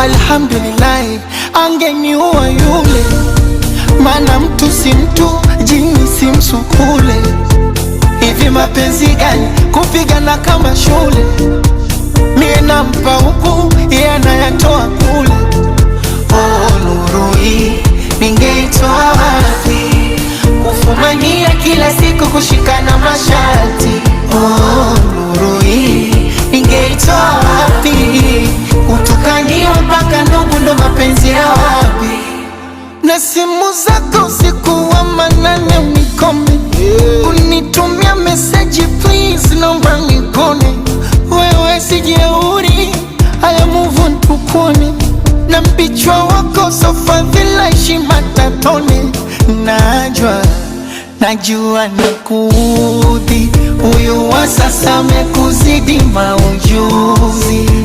Alhamdulillahi, angeniua yule, maana mtu si mtu, jini si msukule. Hivi mapenzi gani kupigana kama shule? Mie nampa huku, yeye anayatoa kule. Oh, nuru hii ningeitoa wapi? Kufumania kila siku kushikana masharti. Oh, nuru hii ningeitoa wapi? Kutukaniwa mpaka ndugu ndo mapenzi ya wapi? Na simu zako usiku wa manane unikome, unitumia meseji please, naomba nikone. Wewe si jeuri, haya move on tukone, na mpichwa wako sofadhila heshima tatone. Najwa najua nakuudhi, huyu wa sasa amekuzidi maujuzi.